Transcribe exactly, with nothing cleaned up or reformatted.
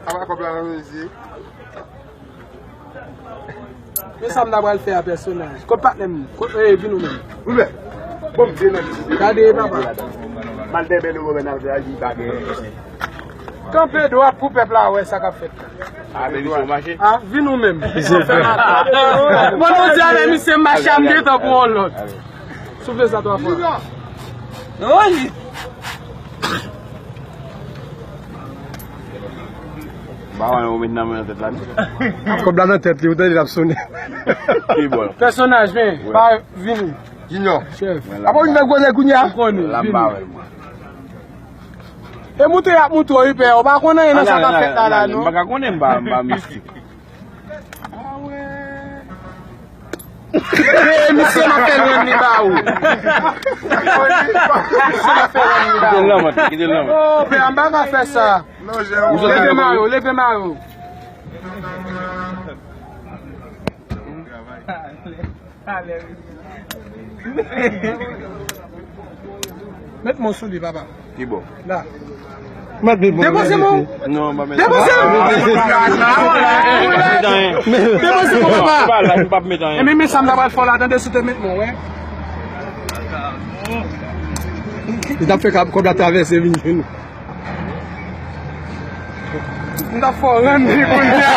Apa kòb la nan mezi. Men sa m ta pral fè a pèsonaj. Kot patnè m? Kot, eh, vin ou menm. Wi, men. Bon, vin menm. Gade, papa. Mal te bèl ou, men, al fè aji, pa gen. Kanpe dwat pou pèp la wè sa k ap fèt la. A, men misye mache. A, vin ou menm. Misye fè mache. Bon, nou di avè misye mache, a m gentan pou yon lòt. Soufle sa twa fwa. Roni. Ba wè ou met nan men nan tèt la, non? Kòb la nan tèt li, ou tande l ap sonnen. Ki bò? Pèsonaj, men, pa vini. Junior. Chèf. Apa ou vin fè gwo nèg kounye a? Ou konnen, vini. La m pa wè l, mwen. E moute y ap moute w, wi, pè. Ou pa konn anyen nan sa k ap fèt la, la, non? M pa ka konnen, m pa, m pa mistik. Ah, wè. Hey, misye, m ap fè lwen li ba ou. Misye, m ap fè lwen li ba ou. Kite l nan vant, kite l nan vant. Oh, pè, m pa ka fè sa. Leve mayo, leve mayo. Met men w sou li, papa. Ki bò? La. Met men w. Depoze men w. Non, m pa met. Depoze men w. Depoze men w, papa. M pa la, m p ap met anyen. E men, men sa m ta pral fè w la, tande si w te met men w, wè. Li t ap fè kòb la travèse vin jwenn nou. M t ap fè w rann li kounye a.